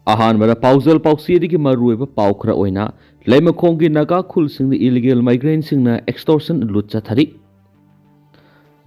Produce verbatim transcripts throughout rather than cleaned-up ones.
ꯑꯍꯥꯟꯕꯗ ꯄꯥꯎꯖꯦꯜ ꯄꯥꯎꯆꯦꯗꯒꯤ ꯃꯔꯨꯑꯣꯏꯕ ꯄꯥꯎ ꯈꯔ ꯑꯣꯏꯅ, ꯂꯩꯃꯈꯣꯡꯒꯤ ꯅꯥꯒꯥ ꯈꯨꯜꯁꯤꯡꯗ illegal migrantꯁꯤꯡꯅ extortion lut ꯆꯠꯊꯔꯤ꯫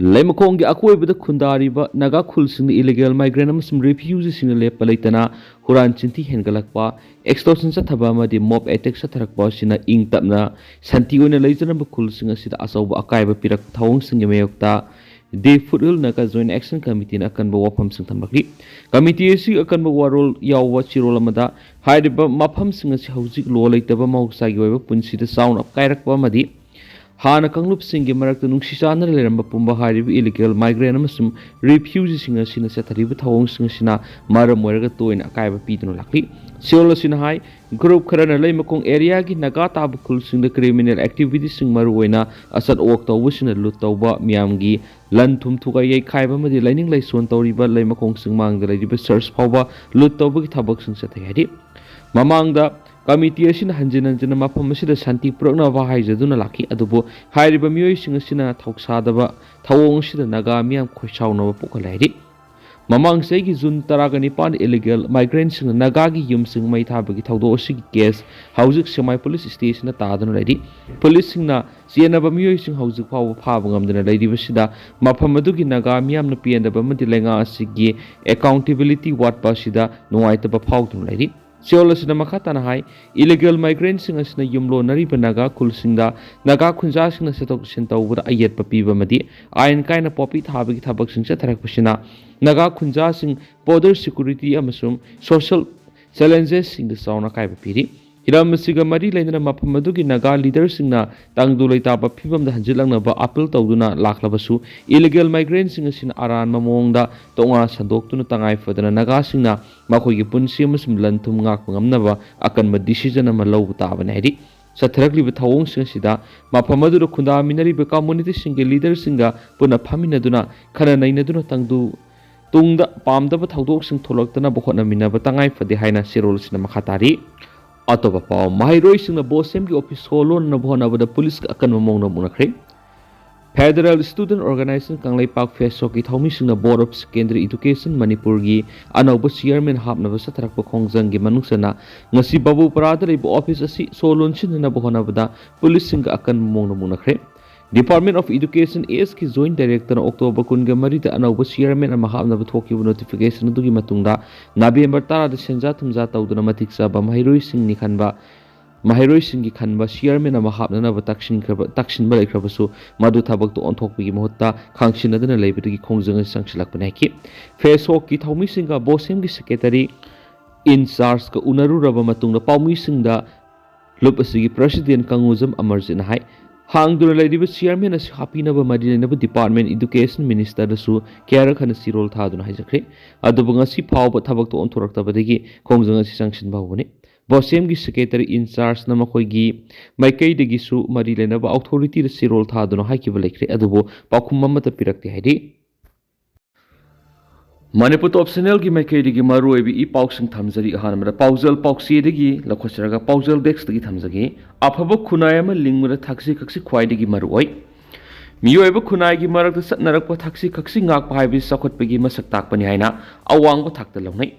ꯂꯩꯃꯈꯣꯡꯒꯤ ꯑꯀꯣꯏꯕꯗ ꯈꯨꯟꯗꯥꯔꯤꯕ ꯅꯥꯒꯥ ꯈꯨꯜꯁꯤꯡꯗ illegal migrant ꯑꯃꯁꯨꯡ refugeeꯁꯤꯡꯅ ꯂꯦꯞꯄ ꯂꯩꯇꯅ ꯍꯨꯔꯥꯟ ꯆꯤꯟꯊꯤ ꯍꯦꯟꯒꯠꯂꯛꯄ, extortion ꯆꯠꯊꯕ ꯑꯃꯗꯤ mob attack ꯆꯠꯊꯔꯛꯄ ꯑꯁꯤꯅ ꯏꯪ ꯇꯞꯅ ꯁꯥꯟꯇꯤ ꯑꯣꯏꯅ ꯂꯩꯖꯔꯝꯕ ꯈꯨꯜꯁꯤꯡ ꯑꯁꯤꯗ ꯑꯆꯧꯕ ꯑꯀꯥꯏꯕ ꯄꯤꯔꯛꯄ ꯊꯧꯑꯣꯡꯁꯤꯡꯒꯤ ꯃꯥꯌꯣꯛꯇ The Foothill Naga Joint Action Committeeꯅ ꯑꯀꯟꯕ ꯋꯥꯐꯝꯁꯤꯡ ꯊꯝꯂꯛꯂꯤ꯫ Committee ꯑꯁꯤ ꯑꯀꯟꯕ ꯋꯥꯔꯣꯜ ꯌꯥꯎꯕ ꯆꯦꯔꯣꯜ ꯑꯃꯗ ꯍꯥꯏꯔꯤꯕ ꯃꯐꯝꯁꯤꯡ ꯑꯁꯤ ꯍꯧꯖꯤꯛ law ꯂꯩꯇꯕ ꯃꯍꯧꯁꯥꯒꯤ ꯑꯣꯏꯕ ꯄꯨꯟꯁꯤꯗ ꯆꯥꯎꯅ ꯀꯥꯏꯔꯛꯄ ꯑꯃꯗꯤ ꯍꯥꯟꯅ ꯀꯥꯡꯂꯨꯞꯁꯤꯡꯒꯤ ꯃꯔꯛꯇ ꯅꯨꯡꯁꯤ ꯆꯥꯟꯅꯅ ꯂꯩꯔꯝꯕ ꯄꯨꯝꯕ ꯍꯥꯏꯔꯤꯕ illegal migrant ꯑꯃꯁꯨꯡ refugeeꯁꯤꯡ ꯑꯁꯤꯅ ꯆꯠꯊꯔꯤꯕ ꯊꯧꯑꯣꯡꯁꯤꯡ ꯑꯁꯤꯅ ꯃꯔꯝ ꯑꯣꯏꯔꯒ ꯇꯣꯏꯅ ꯑꯀꯥꯏꯕ ꯄꯤꯗꯨꯅ ꯂꯥꯛꯂꯤ꯫ ꯆꯦꯔꯣꯜ ꯑꯁꯤꯅ ꯍꯥꯏ, group ꯈꯔꯅ ꯂꯩꯃꯈꯣꯡ areaꯒꯤ ꯅꯥꯒꯥ ꯇꯥꯕ ꯈꯨꯜꯁꯤꯡꯗ criminal activityꯁꯤꯡ, ꯃꯔꯨꯑꯣꯏꯅ ꯑꯆꯠ ꯑꯣꯛ ꯇꯧꯕꯁꯤꯡꯅ lut ꯇꯧꯕ, ꯃꯤꯌꯥꯝꯒꯤ ꯂꯟ ꯊꯨꯝ ꯊꯨꯒꯥꯏ ꯌꯩꯈꯥꯏꯕ ꯑꯃꯗꯤ ꯂꯥꯏꯅꯤꯡ ꯂꯥꯏꯁꯣꯟ ꯇꯧꯔꯤꯕ ꯂꯩꯃꯈꯣꯡ ꯆꯤꯡꯃꯥꯡꯗ ꯂꯩꯔꯤꯕ church ꯐꯥꯎꯕ lut ꯇꯧꯕꯒꯤ ꯊꯕꯛꯁꯤꯡ ꯆꯠꯊꯩ ꯍꯥꯏꯔꯤ꯫ ꯃꯃꯥꯡꯗ committee ꯑꯁꯤꯅ ꯍꯟꯖꯤꯟ ꯍꯟꯖꯤꯟꯅ ꯃꯐꯝ ꯑꯁꯤꯗ ꯁꯥꯟꯇꯤ ꯄꯨꯔꯛꯅꯕ ꯍꯥꯏꯖꯗꯨꯅ ꯂꯥꯛꯈꯤ, ꯑꯗꯨꯕꯨ ꯍꯥꯏꯔꯤꯕ ꯃꯤꯑꯣꯏꯁꯤꯡ ꯑꯁꯤꯅ ꯊꯧꯁꯥꯗꯕ ꯊꯧꯑꯣꯡ ꯑꯁꯤꯗ ꯅꯥꯒꯥ ꯃꯤꯌꯥꯝ ꯈꯣꯏꯁꯥꯎꯅꯕ ꯄꯣꯛꯍꯜꯂꯦ ꯍꯥꯏꯔꯤ꯫ ꯃꯃꯥꯡ ꯆꯍꯤꯒꯤ June ꯇꯔꯥꯒ ꯅꯤꯄꯥꯟꯗ illegal migrantꯁꯤꯡꯅ ꯅꯥꯒꯥꯒꯤ ꯌꯨꯝꯁꯤꯡ ꯃꯩ ꯊꯥꯕꯒꯤ ꯊꯧꯗꯣꯛ ꯑꯁꯤꯒꯤ case ꯍꯧꯖꯤꯛ ꯁꯦꯛꯃꯥꯏ police stationꯗ ꯇꯥꯗꯨꯅ ꯂꯩꯔꯤ꯫ Policeꯁꯤꯡꯅ ꯆꯦꯟꯅꯕ ꯃꯤꯑꯣꯏꯁꯤꯡ ꯍꯧꯖꯤꯛ ꯐꯥꯎꯕ ꯐꯥꯕ ꯉꯝꯗꯅ ꯂꯩꯔꯤꯕꯁꯤꯗ ꯃꯐꯝ ꯑꯗꯨꯒꯤ ꯅꯥꯒꯥ ꯃꯤꯌꯥꯝꯅ ꯄꯦꯟꯗꯕ ꯑꯃꯗꯤ ꯂꯩꯉꯥꯛ ꯑꯁꯤꯒꯤ accountability ꯋꯥꯠꯄ ꯑꯁꯤꯗ ꯅꯨꯡꯉꯥꯏꯇꯕ ꯐꯥꯎꯗꯨꯅ ꯂꯩꯔꯤ꯫ ꯆꯦꯔꯣꯜ ꯑꯁꯤꯅ ꯃꯈꯥ ꯇꯥꯅ ꯍꯥꯏ, illegal migrantꯁꯤꯡ ꯑꯁꯤꯅ ꯌꯨꯝꯂꯣꯟꯅꯔꯤꯕ ꯅꯥꯒꯥ ꯈꯨꯜꯁꯤꯡꯗ ꯅꯥꯒꯥ ꯈꯨꯟꯖꯥꯁꯤꯡꯅ ꯆꯠꯊꯣꯛ ꯆꯠꯁꯤꯟ ꯇꯧꯕꯗ ꯑꯌꯦꯠꯄ ꯄꯤꯕ ꯑꯃꯗꯤ ꯑꯥꯏꯟ ꯀꯥꯏꯅ ꯄꯣꯄꯤ ꯊꯥꯕꯒꯤ ꯊꯕꯛꯁꯤꯡ ꯆꯠꯊꯔꯛꯄꯁꯤꯅ ꯅꯥꯒꯥ ꯈꯨꯟꯖꯥꯁꯤꯡ border security ꯑꯃꯁꯨꯡ social challengesꯁꯤꯡꯗ ꯆꯥꯎꯅ ꯑꯀꯥꯏꯕ ꯄꯤꯔꯤ꯫ ꯍꯤꯔꯝ ꯑꯁꯤꯒ ꯃꯔꯤ ꯂꯩꯅꯅ ꯃꯐꯝ ꯑꯗꯨꯒꯤ ꯅꯥꯒꯥ leaderꯁꯤꯡꯅ ꯇꯪꯗꯨ ꯂꯩꯇꯥꯕ ꯐꯤꯕꯝꯗ ꯍꯟꯖꯤꯜꯂꯛꯅꯕ appeal ꯇꯧꯗꯨꯅ ꯂꯥꯛꯂꯕꯁꯨ, illegal migrantꯁꯤꯡ ꯑꯁꯤꯅ ꯑꯔꯥꯟꯕ ꯃꯑꯣꯡꯗ ꯇꯣꯉꯥꯟ ꯁꯟꯗꯣꯛꯇꯨꯅ ꯇꯉꯥꯏ ꯐꯗꯅ ꯅꯥꯒꯥꯁꯤꯡꯅ ꯃꯈꯣꯏꯒꯤ ꯄꯨꯟꯁꯤ ꯑꯃꯁꯨꯡ ꯂꯟ ꯊꯨꯝ ꯉꯥꯛꯄ ꯉꯝꯅꯕ ꯑꯀꯟꯕ decision ꯑꯃ ꯂꯧꯕ ꯇꯥꯕꯅꯤ ꯍꯥꯏꯔꯤ꯫ ꯆꯠꯊꯔꯛꯂꯤꯕ ꯊꯧꯑꯣꯡꯁꯤꯡ ꯑꯁꯤꯗ ꯃꯐꯝ ꯑꯗꯨꯗ ꯈꯨꯟꯗꯥꯃꯤꯟꯅꯔꯤꯕ communityꯁꯤꯡꯒꯤ leaderꯁꯤꯡꯒ ꯄꯨꯟꯅ ꯐꯝꯃꯤꯟꯅꯗꯨꯅ ꯈꯟꯅ ꯅꯩꯅꯗꯨꯅ ꯇꯪꯗꯨ ꯇꯨꯡꯗ ꯄꯥꯝꯗꯕ ꯊꯧꯗꯣꯛꯁꯤꯡ ꯊꯣꯛꯂꯛꯇꯅꯕ ꯍꯣꯠꯅꯃꯤꯟꯅꯕ ꯇꯉꯥꯏ ꯐꯗꯦ ꯍꯥꯏꯅ ꯆꯦꯔꯣꯜ ꯑꯁꯤꯅ ꯃꯈꯥ ꯇꯥꯔꯤ꯫ ꯑꯇꯣꯞꯄ ꯄꯥꯎ, ꯃꯍꯩꯔꯣꯏꯁꯤꯡꯅ BOSEMꯒꯤ office ꯍꯣ ꯂꯣꯟꯅꯅꯕ ꯍꯣꯠꯅꯕꯗ ꯄꯨꯂꯤꯁꯀ ꯑꯀꯟꯕ ꯃꯑꯣꯡꯗ ꯃꯨꯛꯅꯈ꯭ꯔꯦ꯫ Federal Student Organization Kangleipak ꯐꯦꯁꯣꯛꯀꯤ ꯊꯧꯃꯤꯁꯤꯡꯅ Board of Secondary Education ꯃꯅꯤꯄꯨꯔꯒꯤ ꯑꯅꯧꯕ ꯆꯤꯌꯔꯃꯦꯟ ꯍꯥꯞꯅꯕ ꯆꯠꯊꯔꯛꯄ ꯈꯣꯡꯖꯪꯒꯤ ꯃꯅꯨꯡ ꯆꯟꯅ ꯉꯁꯤ ꯕꯥꯕꯨꯄꯥꯔꯥꯗ ꯂꯩꯕ ꯑꯣꯐꯤꯁ ꯑꯁꯤ ꯁꯣ ꯂꯣꯟꯁꯤꯟꯅꯅꯕ ꯍꯣꯠꯅꯕꯗ ꯄꯨꯂꯤꯁꯁꯤꯡꯒ ꯑꯀꯟꯕ ꯃꯑꯣꯡꯗ ꯃꯨꯛꯅꯈ꯭ꯔꯦ꯫ Department of Education East ꯀꯤ Joint Director ꯅ October ꯀꯨꯟꯒ ꯃꯔꯤꯗ ꯑꯅꯧꯕ ꯆꯤꯌꯔꯃꯦꯟ ꯑꯃ ꯍꯥꯞꯅꯕ ꯊꯣꯛꯈꯤꯕ notification ꯑꯗꯨꯒꯤ ꯃꯇꯨꯡꯗ November ꯇꯔꯥꯗ ꯁꯦꯟꯖꯥ ꯊꯨꯝꯖꯥ ꯇꯧꯗꯨꯅ ꯃꯇꯤꯛ ꯆꯥꯕ ꯃꯍꯩꯔꯣꯏꯁꯤꯡꯅꯤ ꯈꯟꯕ ꯃꯍꯩꯔꯣꯏꯁꯤꯡꯒꯤ ꯈꯟꯕ ꯆꯤꯌꯔꯃꯦꯟ ꯑꯃ ꯍꯥꯞꯅꯅꯕ ꯇꯛꯁꯤꯟꯈ꯭ꯔꯕ ꯇꯛꯁꯤꯟꯕ ꯂꯩꯈ꯭ꯔꯕꯁꯨ, ꯃꯗꯨ ꯊꯕꯛꯇ ꯑꯣꯟꯊꯣꯛꯄꯒꯤ ꯃꯍꯨꯠꯇ ꯈꯥꯡꯁꯤꯟꯅꯗꯨꯅ ꯂꯩꯕꯗꯒꯤ ꯈꯣꯡꯖꯪ ꯑꯁꯤ ꯆꯪꯁꯤꯜꯂꯛꯄꯅꯤ ꯍꯥꯏꯈꯤ꯫ ꯐꯦꯁꯣꯛꯀꯤ ꯊꯧꯃꯤꯁꯤꯡꯒ ꯕꯣꯁꯦꯝꯒꯤ ꯁꯦꯀ꯭ꯔꯦꯇꯔꯤ ꯏꯟ ꯆꯥꯔꯖꯀ ꯎꯅꯔꯨꯔꯕ ꯃꯇꯨꯡꯗ ꯄꯥꯎꯃꯤꯁꯤꯡꯗ ꯂꯨꯞ ꯑꯁꯤꯒꯤ ꯄ꯭ꯔꯁꯤꯗꯦꯟ ꯀꯪꯉꯨꯖꯝ ꯑꯃꯔꯖꯤꯠꯅ ꯍꯥꯏ, ꯍꯥꯡꯗꯨꯅ ꯂꯩꯔꯤꯕ ꯆꯤꯌꯔꯃꯦꯟ ꯑꯁꯤ ꯍꯥꯞꯄꯤꯅꯕ ꯃꯔꯤ ꯂꯩꯅꯕ ꯗꯤꯄꯥꯔꯠꯃꯦꯟ ꯏꯗꯨꯀꯦꯁꯟ ꯃꯤꯅꯤꯁꯇꯔꯗꯁꯨ ꯀꯌꯥꯔꯛ ꯍꯟꯅ ꯆꯤꯔꯣꯜ ꯊꯥꯗꯨꯅ ꯍꯥꯏꯖꯈ꯭ꯔꯦ꯫ ꯑꯗꯨꯕꯨ ꯉꯁꯤ ꯐꯥꯎꯕ ꯊꯕꯛꯇ ꯑꯣꯟꯊꯣꯔꯛꯇꯕꯗꯒꯤ ꯈꯣꯡꯖꯪ ꯑꯁꯤ ꯆꯪꯁꯤꯟꯕ ꯍꯧꯕꯅꯤ꯫ ꯕꯣꯁꯦꯝꯒꯤ ꯁꯦꯀ꯭ꯔꯦꯇꯔꯤ ꯏꯟ ꯆꯥꯔꯖꯅ ꯃꯈꯣꯏꯒꯤ ꯃꯥꯏꯀꯩꯗꯒꯤꯁꯨ ꯃꯔꯤ ꯂꯩꯅꯕ ꯑꯣꯊꯣꯔꯤꯇꯤꯗ ꯆꯤꯔꯣꯜ ꯊꯥꯗꯨꯅ ꯍꯥꯏꯈꯤꯕ ꯂꯩꯈ꯭ꯔꯦ, ꯑꯗꯨꯕꯨ ꯄꯥꯎꯈꯨꯝ ꯑꯃꯠꯇ ꯄꯤꯔꯛꯇꯦ ꯍꯥꯏꯔꯤ꯫ ꯃꯅꯤꯄꯨꯔ ꯇꯣꯞ ꯆꯦꯅꯦꯜꯒꯤ ꯃꯥꯏꯀꯩꯗꯒꯤ ꯃꯔꯨꯑꯣꯏꯕ ꯏ ꯄꯥꯎꯁꯤꯡ ꯊꯝꯖꯔꯤ꯫ ꯑꯍꯥꯟꯕꯗ ꯄꯥꯎꯖꯦꯜ ꯄꯥꯎꯆꯦꯗꯒꯤ ꯂꯧꯈꯠꯆꯔꯒ ꯄꯥꯎꯖꯦꯜ ꯗꯦꯛꯁꯇꯒꯤ ꯊꯝꯖꯒꯦ꯫ ꯑꯐꯕ ꯈꯨꯟꯅꯥꯏ ꯑꯃ ꯂꯤꯡꯕꯗ ꯊꯛꯁꯤ ꯈꯛꯁꯤ ꯈ꯭ꯋꯥꯏꯗꯒꯤ ꯃꯔꯨꯑꯣꯏ꯫ ꯃꯤꯑꯣꯏꯕ ꯈꯨꯟꯅꯥꯏꯒꯤ ꯃꯔꯛꯇ ꯆꯠꯅꯔꯛꯄ ꯊꯛꯁꯤ ꯈꯛꯁꯤ ꯉꯥꯛꯄ ꯍꯥꯏꯕꯁꯤ ꯆꯥꯎꯈꯠꯄꯒꯤ ꯃꯁꯛ ꯇꯥꯛꯄꯅꯤ ꯍꯥꯏꯅ ꯑꯋꯥꯡꯕ ꯊꯥꯛꯇ ꯂꯧꯅꯩ꯫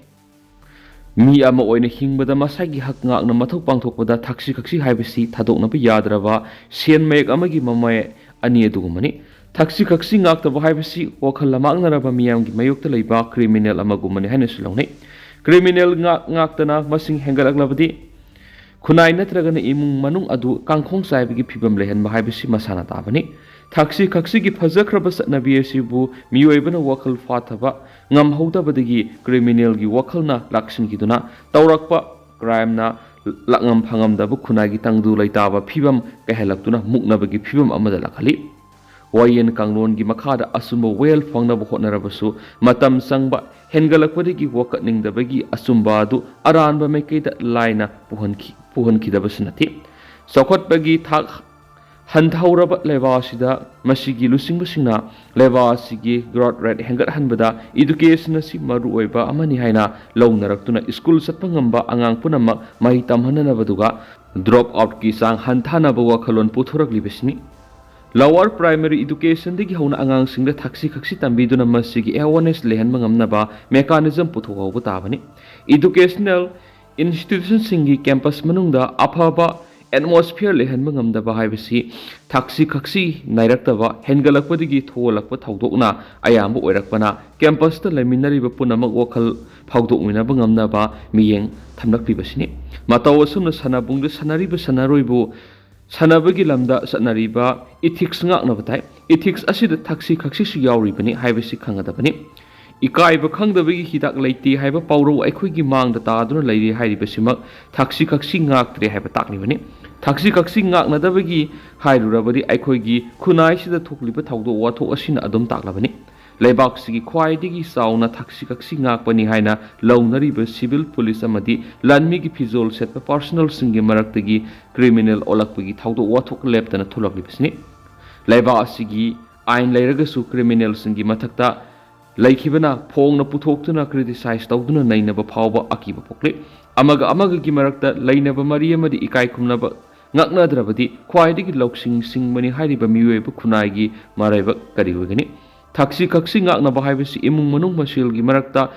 ꯃꯤ ꯑꯃ ꯑꯣꯏꯅ ꯍꯤꯡꯕꯗ ꯃꯁꯥꯒꯤ ꯍꯛ ꯉꯥꯛꯅ ꯃꯊꯧ ꯄꯥꯡꯊꯣꯛꯄꯗ ꯊꯛꯁꯤ ꯈꯛꯁꯤ ꯍꯥꯏꯕꯁꯤ ꯊꯥꯗꯣꯛꯅꯕ ꯌꯥꯗ꯭ꯔꯕ ꯁꯦꯟ ꯃꯌꯦꯛ ꯑꯃꯒꯤ ꯃꯃꯥꯏ ꯑꯅꯤ ꯑꯗꯨꯒꯨꯝꯕꯅꯤ꯫ ꯊꯛꯁꯤ ꯈꯛꯁꯤ ꯉꯥꯛꯇꯕ ꯍꯥꯏꯕꯁꯤ ꯋꯥꯈꯜ ꯂꯃꯥꯡꯅꯔꯕ ꯃꯤꯌꯥꯝꯒꯤ ꯃꯥꯌꯣꯛꯇ ꯂꯩꯕ ꯀ꯭ꯔꯤꯃꯤꯅꯦꯜ ꯑꯃꯒꯨꯝꯕꯅꯤ ꯍꯥꯏꯅꯁꯨ ꯂꯧꯅꯩ꯫ ꯀ꯭ꯔꯤꯃꯤꯅꯦꯜ ꯉꯥꯛ ꯉꯥꯛꯇꯅ ꯃꯁꯤꯡ ꯍꯦꯟꯒꯠꯂꯛꯂꯕꯗꯤ ꯈꯨꯟꯅꯥꯏ ꯅꯠꯇ꯭ꯔꯒꯅ ꯏꯃꯨꯡ ꯃꯅꯨꯡ ꯑꯗꯨ ꯀꯥꯡꯈꯣꯡ ꯆꯥꯏꯕꯒꯤ ꯐꯤꯕꯝ ꯂꯩꯍꯟꯕ ꯍꯥꯏꯕꯁꯤ ꯃꯁꯥꯅ ꯇꯥꯕꯅꯤ꯫ ꯊꯛꯁꯤ ꯈꯛꯁꯤꯒꯤ ꯐꯖꯈ꯭ꯔꯕ ꯆꯠꯅꯕꯤ ꯑꯁꯤꯕꯨ ꯃꯤꯑꯣꯏꯕꯅ ꯋꯥꯈꯜ ꯐꯥꯊꯕ ꯉꯝꯍꯧꯗꯕꯗꯒꯤ ꯀ꯭ꯔꯤꯃꯤꯅꯦꯜꯒꯤ ꯋꯥꯈꯜꯅ ꯂꯥꯛꯁꯤꯟꯈꯤꯗꯨꯅ ꯇꯧꯔꯛꯄ ꯀ꯭ꯔꯥꯏꯝꯅ ꯂꯥꯛꯉꯝ ꯐꯪꯉꯝꯗꯕ ꯈꯨꯟꯅꯥꯏꯒꯤ ꯇꯪꯗꯨ ꯂꯩꯇꯥꯕ ꯐꯤꯕꯝ ꯀꯥꯏꯍꯜꯂꯛꯇꯨꯅ ꯃꯨꯛꯅꯕꯒꯤ ꯐꯤꯕꯝ ꯑꯃꯗ ꯂꯥꯛꯍꯜꯂꯤ꯫ ꯋꯥꯌꯦꯜ ꯀꯥꯡꯂꯣꯟꯒꯤ ꯃꯈꯥꯗ ꯑꯆꯨꯝꯕ ꯋꯥꯌꯦꯜ ꯐꯪꯅꯕ ꯍꯣꯠꯅꯔꯕꯁꯨ ꯃꯇꯝ ꯆꯪꯕ ꯍꯦꯟꯒꯠꯂꯛꯄꯗꯒꯤ ꯋꯥꯀꯠꯅꯤꯡꯗꯕꯒꯤ ꯑꯆꯨꯝꯕ ꯑꯗꯨ ꯑꯔꯥꯟꯕ ꯃꯥꯏꯀꯩꯗ ꯂꯥꯏꯅ ꯄꯨꯍꯟꯈꯤ-, ꯄꯨꯍꯟꯈꯤꯗꯕꯁꯨ ꯅꯠꯇꯦ꯫ ꯆꯥꯎꯈꯠꯄꯒꯤ ꯊꯥꯛ ꯍꯟꯊꯍꯧꯔꯕ ꯂꯩꯕꯥꯛ ꯑꯁꯤꯗ ꯃꯁꯤꯒꯤ ꯂꯨꯆꯤꯡꯕꯁꯤꯡꯅ ꯂꯩꯕꯥꯛ ꯑꯁꯤꯒꯤ growth rate ꯍꯦꯟꯒꯠꯍꯟꯕꯗ education ꯑꯁꯤ ꯃꯔꯨꯑꯣꯏꯕ ꯑꯃꯅꯤ ꯍꯥꯏꯅ ꯂꯧꯅꯔꯛꯇꯨꯅ ꯁ꯭ꯀꯨꯜ ꯆꯠꯄ ꯉꯝꯕ ꯑꯉꯥꯡ ꯄꯨꯝꯅꯃꯛ ꯃꯍꯩ ꯇꯝꯍꯟꯅꯅꯕꯗꯨꯒ drop outꯀꯤ ꯆꯥꯡ ꯍꯟꯊꯅꯕ ꯋꯥꯈꯜꯂꯣꯟ ꯄꯨꯊꯣꯔꯛꯂꯤꯕꯁꯤꯅꯤ꯫ Lower primary educationꯗꯒꯤ ꯍꯧꯅ ꯑꯉꯥꯡꯁꯤꯡꯗ ꯊꯛꯁꯤ ꯈꯛꯁꯤ ꯇꯝꯕꯤꯗꯨꯅ ꯃꯁꯤꯒꯤ awareness ꯂꯩꯍꯟꯕ ꯉꯝꯅꯕ mechanism ꯄꯨꯊꯣꯛꯍꯧꯕ ꯇꯥꯕꯅꯤ꯫ Educational institutionꯁꯤꯡꯒꯤ campus ꯃꯅꯨꯡꯗ ꯑꯐꯕ atmosphere ꯂꯩꯍꯟꯕ ꯉꯝꯗꯕ ꯍꯥꯏꯕꯁꯤ ꯊꯛꯁꯤ ꯈꯛꯁꯤ ꯅꯥꯏꯔꯛꯇꯕ ꯍꯦꯟꯒꯠꯂꯛꯄꯗꯒꯤ ꯊꯣꯛꯍꯜꯂꯛꯄ ꯊꯧꯗꯣꯛꯅ ꯑꯌꯥꯝꯕ ꯑꯣꯏꯔꯛꯄꯅ campusꯇ ꯂꯩꯃꯤꯟꯅꯔꯤꯕ ꯄꯨꯝꯅꯃꯛ ꯋꯥꯈꯜ ꯐꯥꯎꯗꯣꯛꯃꯤꯟꯅꯕ ꯉꯝꯅꯕ ꯃꯤꯠꯌꯦꯡ ꯊꯝꯂꯛꯂꯤꯕꯁꯤꯅꯤ꯫ ꯃꯇꯧ ꯑꯁꯨꯝꯅ ꯁꯥꯟꯅꯕꯨꯡꯗ ꯁꯥꯟꯅꯔꯤꯕ ꯁꯥꯟꯅꯔꯣꯏꯕꯨ ꯁꯥꯟꯅꯕꯒꯤ ꯂꯝꯗ ꯆꯠꯅꯔꯤꯕ ethics ꯉꯥꯛꯅꯕ ꯇꯥꯏ꯫ Ethics ꯑꯁꯤꯗ ꯊꯛꯁꯤ ꯈꯛꯁꯤꯁꯨ ꯌꯥꯎꯔꯤꯕꯅꯤ ꯍꯥꯏꯕꯁꯤ ꯈꯪꯒꯗꯕꯅꯤ꯫ ꯏꯀꯥꯏꯕ ꯈꯪꯗꯕꯒꯤ ꯍꯤꯗꯥꯛ ꯂꯩꯇꯦ ꯍꯥꯏꯕ ꯄꯥꯎꯔꯧ ꯑꯩꯈꯣꯏꯒꯤ ꯃꯥꯡꯗ ꯇꯥꯗꯨꯅ ꯂꯩꯔꯤ ꯍꯥꯏꯔꯤꯕꯁꯤꯃꯛ ꯊꯛꯁꯤ ꯈꯛꯁꯤ ꯉꯥꯛꯇ꯭ꯔꯦ ꯍꯥꯏꯕ ꯇꯥꯛꯂꯤꯕꯅꯤ꯫ ꯊꯛꯁꯤ ꯈꯛꯁꯤ ꯉꯥꯛꯅꯗꯕꯒꯤ ꯍꯥꯏꯔꯨꯔꯕꯗꯤ ꯑꯩꯈꯣꯏꯒꯤ ꯈꯨꯟꯅꯥꯏꯁꯤꯗ ꯊꯣꯛꯂꯤꯕ ꯊꯧꯗꯣꯛ ꯋꯥꯊꯣꯛ ꯑꯁꯤꯅ ꯑꯗꯨꯝ ꯇꯥꯛꯂꯕꯅꯤ꯫ ꯂꯩꯕꯥꯛꯁꯤꯒꯤ ꯈ꯭ꯋꯥꯏꯗꯒꯤ ꯆꯥꯎꯅ ꯊꯛꯁꯤ ꯈꯛꯁꯤ ꯉꯥꯛꯄꯅꯤ ꯍꯥꯏꯅ ꯂꯧꯅꯔꯤꯕ civil police ꯑꯃꯗꯤ ꯂꯥꯟꯃꯤꯒꯤ ꯐꯤꯖꯣꯜ ꯁꯦꯠꯄ personnelꯁꯤꯡꯒꯤ ꯃꯔꯛꯇꯒꯤ criminal ꯑꯣꯜꯂꯛꯄꯒꯤ ꯊꯧꯗꯣꯛ ꯋꯥꯊꯣꯛ ꯂꯦꯞꯇꯅ ꯊꯣꯛꯂꯛꯂꯤꯕꯁꯤꯅꯤ꯫ ꯂꯩꯕꯥꯛ ꯑꯁꯤꯒꯤ ꯑꯥꯏꯟ ꯂꯩꯔꯒꯁꯨ criminalꯁꯤꯡꯒꯤ ꯃꯊꯛꯇ ꯂꯩꯈꯤꯕꯅ ꯐꯣꯡꯅ ꯄꯨꯊꯣꯛꯇꯨꯅ criticize ꯇꯧꯗꯨꯅ ꯅꯩꯅꯕ ꯐꯥꯎꯕ ꯑꯀꯤꯕ ꯄꯣꯛꯂꯤ꯫ ꯑꯃꯒ ꯑꯃꯒꯒꯤ ꯃꯔꯛꯇ ꯂꯩꯅꯕ ꯃꯔꯤ ꯑꯃꯗꯤ ꯏꯀꯥꯏ ꯈꯨꯝꯅꯕ ꯉꯥꯛꯅꯗ꯭ꯔꯕꯗꯤ ꯈ꯭ꯋꯥꯏꯗꯒꯤ ꯂꯧꯁꯤꯡ ꯁꯤꯡꯕꯅꯤ ꯍꯥꯏꯔꯤꯕ ꯃꯤꯑꯣꯏꯕ ꯈꯨꯟꯅꯥꯏꯒꯤ ꯃꯔꯥꯏꯕꯛ ꯀꯔꯤ ꯑꯣꯏꯒꯅꯤ? ꯊꯛꯁꯤ ꯈꯛꯁꯤ ꯉꯥꯛꯅꯕ ꯍꯥꯏꯕꯁꯤ ꯏꯃꯨꯡ ꯃꯅꯨꯡ ꯃꯁꯦꯜꯒꯤ ꯃꯔꯛꯇ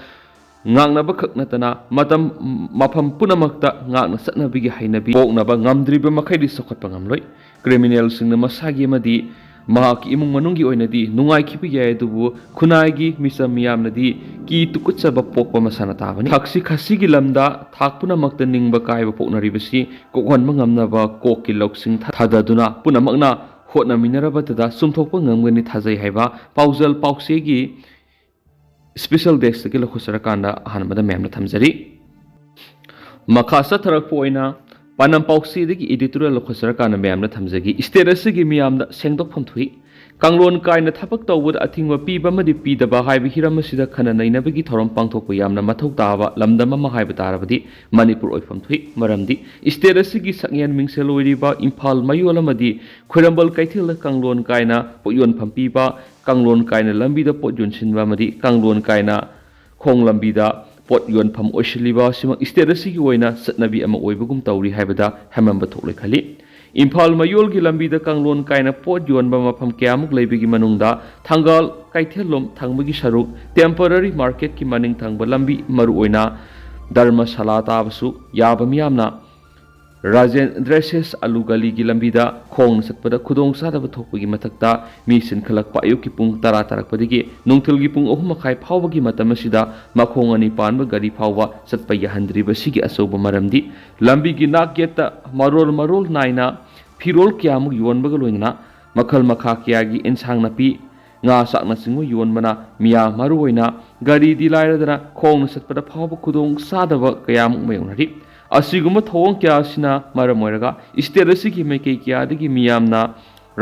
ꯉꯥꯛꯅꯕ ꯈꯛ ꯅꯠꯇꯅ ꯃꯇꯝ ꯃꯐꯝ ꯄꯨꯝꯅꯃꯛꯇ ꯉꯥꯛꯅ ꯆꯠꯅꯕꯒꯤ ꯍꯩꯅꯕꯤ ꯄꯣꯛꯅꯕ ꯉꯝꯗ꯭ꯔꯤꯕ ꯃꯈꯩꯗꯤ ꯆꯥꯎꯈꯠꯄ ꯉꯝꯂꯣꯏ꯫ Criminalꯁꯤꯡꯅ ꯃꯁꯥꯒꯤ ꯑꯃꯗꯤ ꯃꯍꯥꯛꯀꯤ ꯏꯃꯨꯡ ꯃꯅꯨꯡꯒꯤ ꯑꯣꯏꯅꯗꯤ ꯅꯨꯡꯉꯥꯏꯈꯤꯕ ꯌꯥꯏ, ꯑꯗꯨꯕꯨ ꯈꯨꯟꯅꯥꯏꯒꯤ ꯃꯤꯆꯝ ꯃꯤꯌꯥꯝꯅꯗꯤ ꯀꯤ ꯇꯨꯀꯠꯆꯕ ꯄꯣꯛꯄ ꯃꯁꯥꯅ ꯇꯥꯕꯅꯤ꯫ ꯊꯛꯁꯤ ꯈꯥꯁꯤꯒꯤ ꯂꯝꯗ ꯊꯥꯛ ꯄꯨꯝꯅꯃꯛꯇ ꯅꯤꯡꯕ ꯀꯥꯏꯕ ꯄꯣꯛꯅꯔꯤꯕꯁꯤ ꯀꯣꯛꯍꯟꯕ ꯉꯝꯅꯕ ꯀꯣꯛꯀꯤ ꯂꯧꯁꯤꯡ ꯊꯥꯗꯗꯨꯅ ꯄꯨꯝꯅꯃꯛꯅ ꯍꯣꯠꯅꯃꯤꯟꯅꯔꯕꯗ ꯆꯨꯝꯊꯣꯛꯄ ꯉꯝꯒꯅꯤ ꯊꯥꯖꯩ ꯍꯥꯏꯕ ꯄꯥꯎꯖꯦꯜ ꯄꯥꯎꯆꯦꯒꯤ special deskꯇꯒꯤ ꯂꯧꯈꯠꯆꯔꯀꯥꯟꯗ ꯑꯍꯥꯟꯕꯗ ꯃꯌꯥꯝꯅ ꯊꯝꯖꯔꯤ꯫ ꯃꯈꯥ ꯆꯠꯊꯔꯛꯄ ꯑꯣꯏꯅ ꯄꯥꯟꯗꯝ ꯄꯥꯎꯆꯦꯗꯒꯤ editorial ꯂꯧꯈꯠꯆꯔꯀꯥꯟꯗ ꯃꯌꯥꯝꯅ ꯊꯝꯖꯒꯦ꯫ State ꯑꯁꯤꯒꯤ ꯃꯤꯌꯥꯝꯗ ꯁꯦꯡꯗꯣꯛꯐꯝ ꯊꯣꯛꯏ꯫ ꯀꯥꯡꯂꯣꯟ ꯀꯥꯏꯅ ꯊꯕꯛ ꯇꯧꯕꯗ ꯑꯊꯤꯡꯕ ꯄꯤꯕ ꯑꯃꯗꯤ ꯄꯤꯗꯕ ꯍꯥꯏꯕ ꯍꯤꯔꯝ ꯑꯁꯤꯗ ꯈꯟꯅ ꯅꯩꯅꯕꯒꯤ ꯊꯧꯔꯝ ꯄꯥꯡꯊꯣꯛꯄ ꯌꯥꯝꯅ ꯃꯊꯧ ꯇꯥꯕ ꯂꯝꯗꯝ ꯑꯃ ꯍꯥꯏꯕ ꯇꯥꯔꯕꯗꯤ ꯃꯅꯤꯄꯨꯔ ꯑꯣꯏꯐꯝ ꯊꯣꯛꯏ꯫ ꯃꯔꯝꯗꯤ state ꯑꯁꯤꯒꯤ ꯁꯛꯍꯦꯟ ꯃꯤꯡꯁꯦꯜ ꯑꯣꯏꯔꯤꯕ ꯏꯝꯐꯥꯜ ꯃꯌꯣꯜ ꯑꯃꯗꯤ ꯈ꯭ꯋꯥꯏꯔꯝꯕꯟ ꯀꯩꯊꯦꯜꯗ ꯀꯥꯡꯂꯣꯟ ꯀꯥꯏꯅ ꯄꯣꯠ ꯌꯣꯟꯐꯝ ꯄꯤꯕ, ꯀꯥꯡꯂꯣꯟ ꯀꯥꯏꯅ ꯂꯝꯕꯤꯗ ꯄꯣꯠ ꯌꯣꯟꯁꯤꯟꯕ ꯑꯃꯗꯤ ꯀꯥꯡꯂꯣꯟ ꯀꯥꯏꯅ ꯈꯣꯡ ꯂꯝꯕꯤꯗ ꯄꯣꯠ ꯌꯣꯟꯐꯝ ꯑꯣꯏꯁꯤꯜꯂꯤꯕ ꯑꯁꯤꯃꯛ state ꯑꯁꯤꯒꯤ ꯑꯣꯏꯅ ꯆꯠꯅꯕꯤ ꯑꯃ ꯑꯣꯏꯕꯒꯨꯝ ꯇꯧꯔꯤ ꯍꯥꯏꯕꯗ ꯍꯦꯟꯃꯟꯕ ꯊꯣꯛꯂꯣꯏ ꯈꯜꯂꯤ꯫ ꯏꯝꯐꯥꯜ ꯃꯌꯣꯜꯒꯤ ꯂꯝꯕꯤꯗ ꯀꯥꯡꯂꯣꯟ ꯀꯥꯏꯅ ꯄꯣꯠ ꯌꯣꯟꯕ ꯃꯐꯝ ꯀꯌꯥꯃꯨꯛ ꯂꯩꯕꯒꯤ ꯃꯅꯨꯡꯗ ꯊꯪꯒꯥꯜ ꯀꯩꯊꯦꯜꯂꯣꯝ ꯊꯪꯕꯒꯤ ꯁꯔꯨꯛ, ꯇꯦꯝꯄꯔꯔꯤ ꯃꯥꯔꯀꯦꯠꯀꯤ ꯃꯅꯤꯡ ꯊꯪꯕ ꯂꯝꯕꯤ, ꯃꯔꯨꯑꯣꯏꯅ ꯙꯔꯃꯁꯥꯂꯥ ꯇꯥꯕꯁꯨ ꯌꯥꯕ ꯃꯤꯌꯥꯝꯅ ꯔꯥꯖꯦꯟ ꯗ꯭ꯔꯦꯁꯦꯁ ꯑꯂꯨ ꯒꯂꯤꯒꯤ ꯂꯝꯕꯤꯗ ꯈꯣꯡꯅ ꯆꯠꯄꯗ ꯈꯨꯗꯣꯡꯆꯥꯗꯕ ꯊꯣꯛꯄꯒꯤ ꯃꯊꯛꯇ, ꯃꯤ ꯆꯤꯟꯈꯠꯂꯛꯄ ꯑꯌꯨꯛꯀꯤ ꯄꯨꯡ ꯇꯔꯥ ꯇꯥꯔꯛꯄꯗꯒꯤ ꯅꯨꯡꯊꯤꯜꯒꯤ ꯄꯨꯡ ꯑꯍꯨꯝ ꯃꯈꯥꯏ ꯐꯥꯎꯕꯒꯤ ꯃꯇꯝ ꯑꯁꯤꯗ ꯃꯈꯣꯡ ꯑꯅꯤ ꯄꯥꯟꯕ ꯒꯥꯔꯤ ꯐꯥꯎꯕ ꯆꯠꯄ ꯌꯥꯍꯟꯗ꯭ꯔꯤꯕꯁꯤꯒꯤ ꯑꯆꯧꯕ ꯃꯔꯝꯗꯤ, ꯂꯝꯕꯤꯒꯤ ꯅꯥꯛ ꯌꯦꯠꯇ ꯃꯔꯣꯜ ꯃꯔꯣꯜ ꯅꯥꯏꯅ ꯐꯤꯔꯣꯜ ꯀꯌꯥꯃꯨꯛ ꯌꯣꯟꯕꯒ ꯂꯣꯏꯅꯅ ꯃꯈꯜ ꯃꯈꯥ ꯀꯌꯥꯒꯤ ꯏꯟꯁꯥꯡ ꯅꯥꯄꯤ, ꯉꯥ ꯆꯥꯛꯅꯆꯤꯡꯕ ꯌꯣꯟꯕꯅ ꯃꯤꯌꯥꯝ, ꯃꯔꯨꯑꯣꯏꯅ ꯒꯥꯔꯤꯗꯤ ꯂꯥꯏꯔꯗꯅ ꯈꯣꯡꯅ ꯆꯠꯄꯗ ꯐꯥꯎꯕ ꯈꯨꯗꯣꯡ ꯆꯥꯗꯕ ꯀꯌꯥꯃꯨꯛ ꯃꯥꯌꯣꯛꯅꯔꯤ꯫ ꯑꯁꯤꯒꯨꯝꯕ ꯊꯧꯑꯣꯡ ꯀꯌꯥ ꯑꯁꯤꯅ ꯃꯔꯝ ꯑꯣꯏꯔꯒ ꯏꯁꯇꯦꯠ ꯑꯁꯤꯒꯤ ꯃꯥꯏꯀꯩ ꯀꯌꯥꯗꯒꯤ ꯃꯤꯌꯥꯝꯅ